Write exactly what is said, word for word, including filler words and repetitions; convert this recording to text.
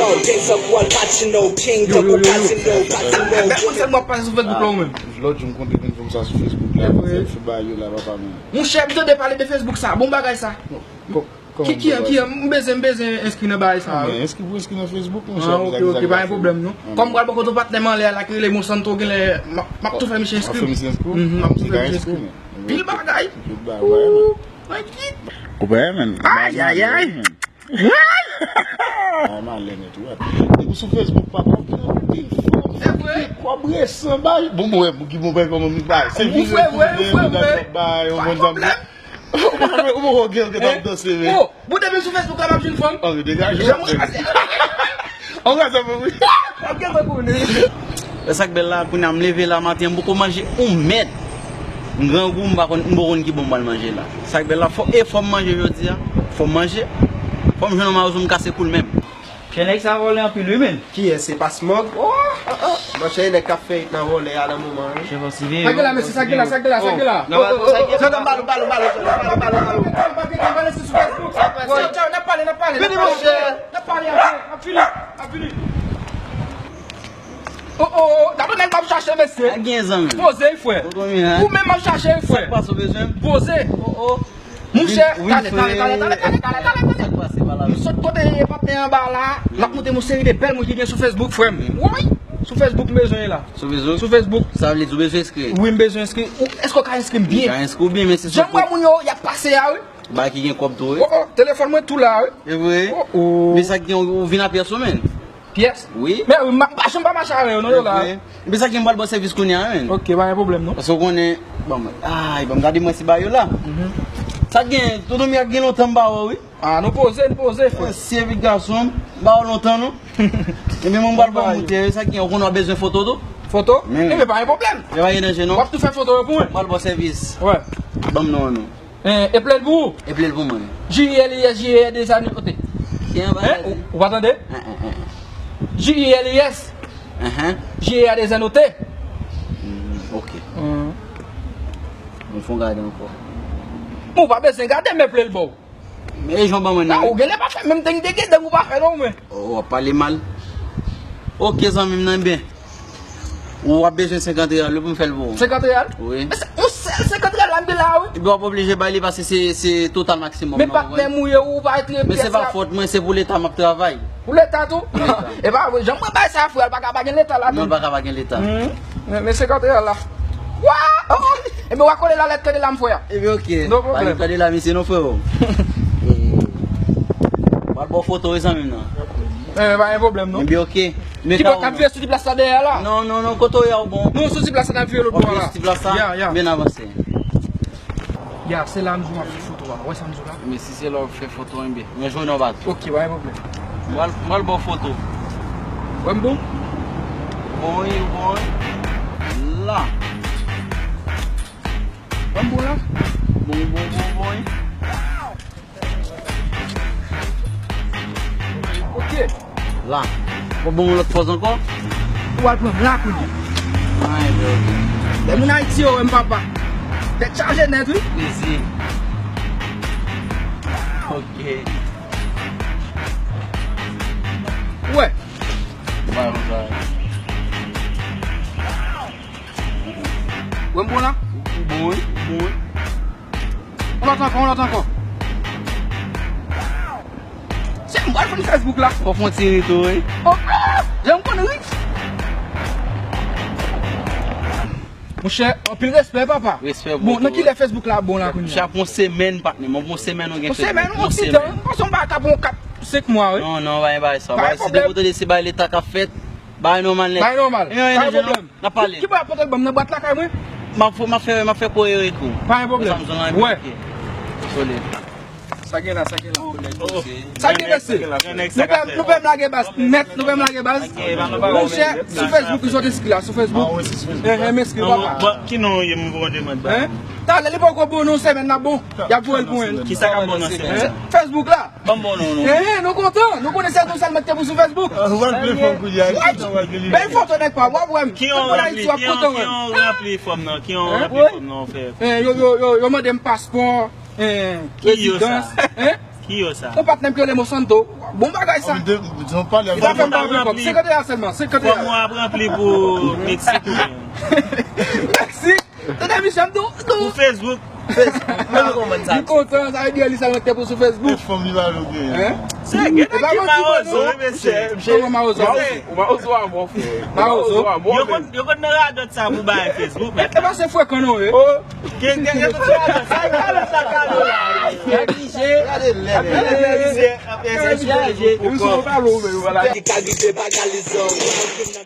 Yo, yo, yo, yo. Bèl moun, se m w ap pase sou Facebook la ou menm. Lòt jou m kontre moun sa sou Facebook la, se fè ba yo la, papa mwen. Monchè, m tande pale de Facebook sa. Bon bagay sa. Ki, ki, ki, m bezwen, m bezwen enskri nan bagay sa. Men enskri pou enskri nan Facebook, monchè. Ah, ok, ok, pa gen pwoblèm non. Kòm m pral bò kote patnè m anlè a la ki rele Monsanto, genlè m ap, m ap tou fè misye enskri. M ap tou fè misye enskri. Pil bagay. Ou pa men. Ay, ay, ay. Ay, malè nèt ou wè. Depi sou Facebook, papa, w gen anpil fanm, anpil kòb resan, bay. Bon, bon, wè, Bouki, bon, bay, kòman m bay. Se vre, vre, vre, vre. Bay, yon bon zanmi. Ou poko gen, ou gentan ap danse, men. Oh, bon, depi sou Facebook la, m ap jwenn fanm. Anvi degaje w. Janm ou chase. Anvi sa pou wi. Ap gen fanm pou nou. E sa k bèl la, kounye a m leve la maten, m poko manje yon mèd. M grangou, m pa konn, m poko konn ki bò m pral manje la. Sa k bèl la, fò, e fò m manje jodi a. Fò m manje. Fò m jwenn yon mawozo m kase kou l menm. Chè nèg sa vòlè anpil wi, men. Kiyès? Se pa Smog? Oh, oh, oh. Monchè, e nèg k ap fè it nan vòlè a nan moman an wi. Chè fò siveye. Sa k gen la, mesye, sa k gen la, sa k gen la, sa k gen la? Nan balo, sa k gen la? Nan balo, balo, balo, balo, balo, balo. N ap pale, n ap pale, n ap pale. Vini, monchè. N ap pale, n ap fini, n ap fini. Oh, oh, oh, gade nèg m ap chache, mesye. Sa gen, zanmi? Poze, frè. Ou menm m ap chache, frè. Sa k pase, w bezwen m? Poze. Oh, oh. Monchè, talè, talè, talè, talè. M sot kote patnè anba la, m ap montre m yon seri de bèl moun ki gen sou Facebook, frè m. Woy! Sou Facebook m bezwen la. Sou Facebook? Sou Facebook. Sa vle di w bezwen enskri? Wi, m bezwen enskri. Ou, èske w ka enskri m byen? Ou ka enskri w byen, men se sou. Jan m wè moun yo, y ap pase a, wi. Bagay ki gen kòb tou, wi. Oh, oh, telefòn mwen tou la, wi. E vre? Oh, oh. Men sa k gen, ou vin a pyès ou, men. Pyès? Wi. Men wi, m pa, m pa janm pa mache avè yo, non, yo la. Epi sa ki m pral ba w sèvis kounye a, men. Ok, pa gen pwoblèm, non. Paske w konnen, ban m, ay, ban m gade mwen si ba yo la. Sa gen, tonton Mira gen lontan m ba w, wi. Ah, nou poze, nou poze, frè. Ansyen vi gason, m ba w lontan, non. Epi mwen m pral ba w moute, sa gen, ou konnen w ap bezwen foto, tou. Foto? Men wi. Ebyen, pa gen pwoblèm. Yo pa gen danje, non. W ap tou fè foto yo pou mwen. M pral ba w sèvis. Wè. Ban m non, non. Eh, eple l pou ou? Eple l pou mwen. J I L I S, J I L I S, J I L I S. Ki an bagay? Ou, ou pa tande? J I L I S. J I L I S. Ok. Bon, fè yon gade ankò. Bon, ou pa bezwen gade, m eple l ba w. Men jan w ban mwen nan. Ou genlè pa fè menm deng degedeng ou pa fè non, men. Oh, w ap pale mal. Ok, zanmi m nan, byen. Ou ap bezwen senkant reyal, wi, pou m fè l pou ou. Senkant reyal? Wi. Men se, yon sèl senkant reyal la, m te la, wi. Epi w ap oblije bay li, paske se, se total maksimòm. Men patnè m ou ye, ou pa ret. Men se pa fòt mwen, se pou Leta m ap travay. Pou Leta tou? Pou Leta. E pa vre, jan mwen bay sa, frè, l pa ka pa gen Leta ladan. Non, l pa ka pa gen Leta. Men, men senkant reyal la. Wa! Oh, oh. Ebyen, w a kole la lèt kande la m frè a. Ebyen, ok. No problem. Pa gen kande la, mesye, non, frè. Pral ba w foto, wi, zanmi m nan. Eh, pa gen pwoblèm, non. Ebyen, ok. Ki bò k ap vire sou ti plas la dèyè la? Non, non, non, kote w ye a w bon. Non, sou ti plas la n ap vire lòt bò a la. Sou ti plas la? Ya, ya. Byen avanse. Ya, se la m di w ap fè foto a. Wè sa m di w la? Men si se la w ap fè foto, enben, mwen jwenn w bato. Ok, pa gen pwoblèm. Mwen, mwen ba w foto. Wè m bon? Bon, wi, bon, wi. La. Wè m bon la? Bon, bon, bon, bon, wi. Ok. La. Mwen bon yon lòt pòz ankò. Ou al pran m la kounye a. Ay, bro. Lè moun Ayiti yo wè m papa. Tèt chaje nèt, wi. Plezi. Ok. Wè. Bay konsa. Wè m bon la? Ou bon, wi. Ou bon, wi. Yon lòt ankò, yon lòt ankò. Se m pral fann Facebook la. Fò fon ti ri tou, wi. Oh, ah! Jan m konn ri. Monchè, anpil respè, papa. Respè pou ou tou, wi. Bon, nan kilè Facebook la bon la kounye a? Monchè, ap yon semèn, patnè m. Ap yon semèn ou gen Facebook. Yon semèn, yon ti tan. M panse m pa ka pran yon kat, senk mwa, wi. Non, non, pa gen bagay sa. Pa gen pwoblèm. Depi w tande se bagay Leta k ap fèt, bagay nòmal nèt. Bagay nòmal. Pa gen pwoblèm. N ap pale. Ki bò y ap pote l ban m nan bwat lakay mwen? M ap fè, m ap fè, m ap fè kouri yo ekri w. Pa gen pwoblèm. Wè. Solid. Sa gen la, sa gen la. Sa gen mesye. Nou pè, nou pè m lage baz nèt, nou pè m lage baz. Monchè, sou Facebook, sou Facebook la, sou Facebook. Eh, eh, m enskri papa. Ki non ye m voye yon demann ba? Talè li poko bon non, semèn nan bon. Y ap voye l pou mwen. Kisa k ap bon nan semèn sa? Facebook la. Ban m bon non, non. Eh, nou kontan. Nou konnen se nou sèlman ki te pou sou Facebook. Ou pral pli fò kounye a. Bèl foto nèg pa, w ap wè m. Tout moun Ayiti w ap kontan wè m. Ki yon ranpli fòm nan, ki yon ranpli fòm nan w fè? Eh, yo, yo, yo, yo mande m paspò, eh, rezidans, eh. Ki yo sa? Yon patnè m ki rele Monsanto. Bon bagay sa. Li ta fè m pa anpil kòb. Senkant dola sèlman, senkant dola. Fòm ou ap ranpli pou Meksik ou byen? Meksik. Tande misye ap di w. Pou Facebook. Facebook. Mwen pa konprann sa. Li kontan, sa vle di li sèlman te pou sou Facebook. Fòm li pa vle gen. Hein? Se gen nèg ki mawozo, wi, mesye. Kòman mawozo? Mawozo a bon, frè. Mawozo a bon. Yo konn, yo konn nan radòt sa pou bay Facebook, men. E pa se frekan non, wi. Gen, gen, gen tout radòt. Sa kalo, sa kalo la. Neglije. Gade lè. Neglije. Ap chaje. Yo sou palo, men, voilà. Ki kalite bagay li sou.